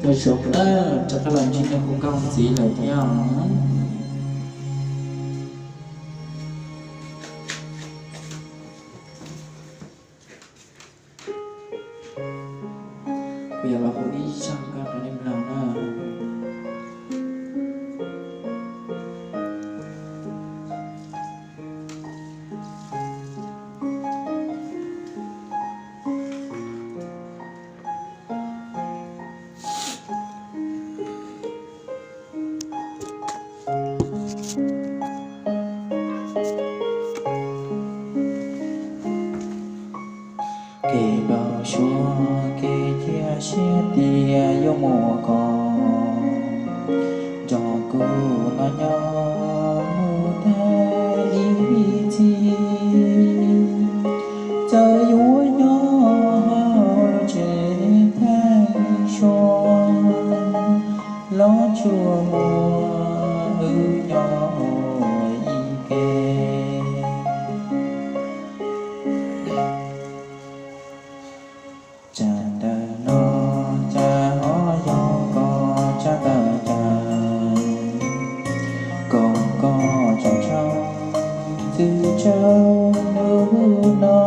Rov qab los ntsib nej kuv nkauj ntxiv lawm thiab. Kuv yuav los hu ib zaj nkauj rau nej mloog na. Kev npau suav kev cia siab tias yuav muaj koj nrog kuv los nyob mus tag ib txhis. Txawm yuav nyob hauv lub tsev theej sua, los tsuas muaj wb nyob ua ib ke. Tsam ntawm no cas ho yog koj tsab ntawm cas, kom koj tsom tshooj txwm tsaug lub no.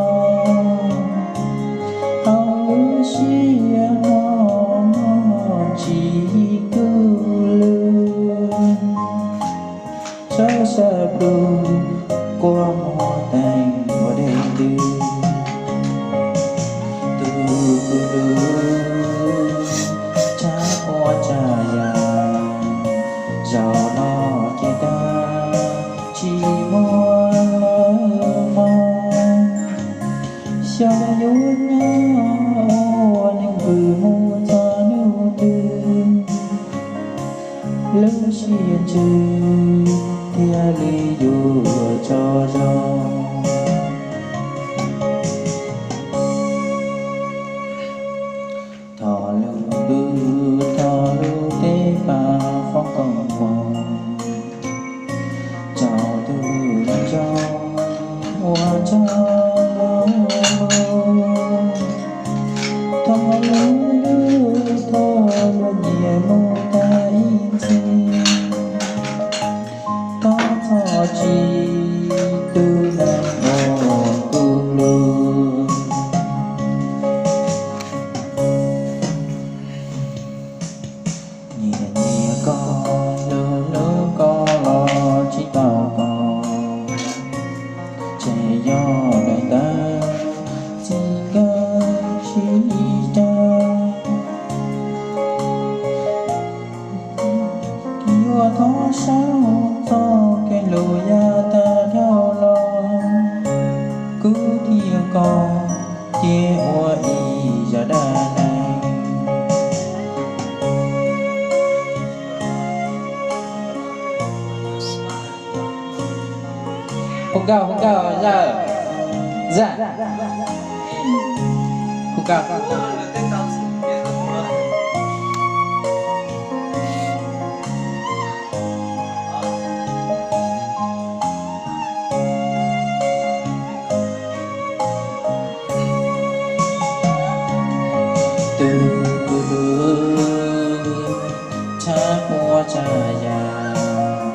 Hauv lub sij hawm no tsis kuj lwj, sawv sawv plhu quaj muag teeb ua dej ntws. Tus kuv hlub, tshav puas tsam yam, zaum no ces tag, tsis muaj lawm mog. Xyov yuav nyob ua neeg vwm mus txog hnub twg, lub sij hawm ntsws thiaj li yuav tsaug zog. Thov lub ntuj thov lub teb pab foom koob hmoov, tsaus tus neeg zoo uas tsaug zog. Thov lub ntuj thov luag nyias mus tag ib ntxhis, thov txhob tsim tus neeg uas kuv hlub. Nyiam nyiam koj, hlub hlub koj los tsis tau koj, ces yog daim ntawv txij nkawm tsis tau. Yuav thov saib txoj kev hlub yav tag dhau los, kuv thiab koj cia ua ib zaj dab neeg. Hu nkauj, hu nkauj, zaj, zaj, hu nkauj. Tus kuv hlub, tshav puas tsam yam,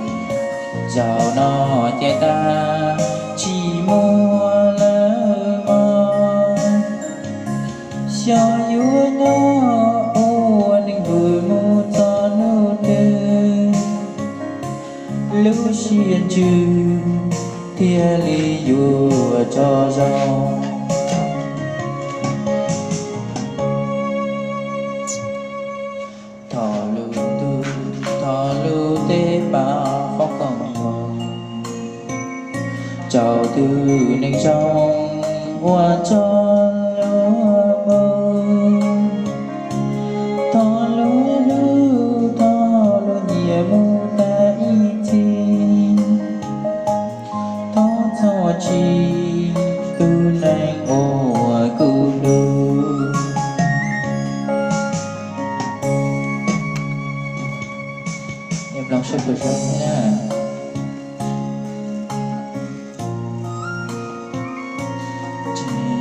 zaum no ces tag, tsis muaj lawm mog. Xyov yuav nyob ua neeg vwm mus txog hnub twg, lub sij hawm ntsws thiaj li yuav tsaug zog. Thov lub ntuj thov lub teb pab foom koob hmoov, tsaus tus neeg zoo uas tsaug zog. Thov luag hlub thov luag nyias mus tag ib ntxhis, thov txhob tsim tus neeg uas kuv hlub. Ces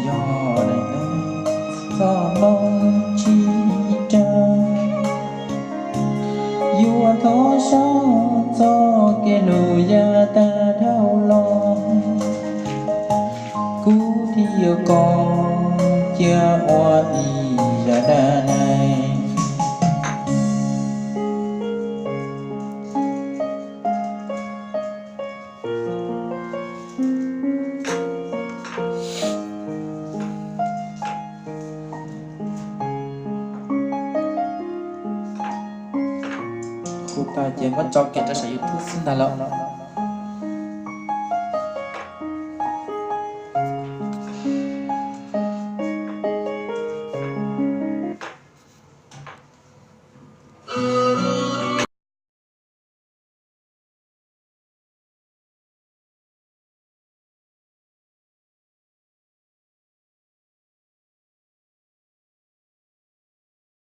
yog Kev hlub yaj tag dhau los, kuv thiaj yuav koj cia ua ib zaj dab neeg. Hu tag ces muab tso kiag rau saum YouTube xwb ntag lauj.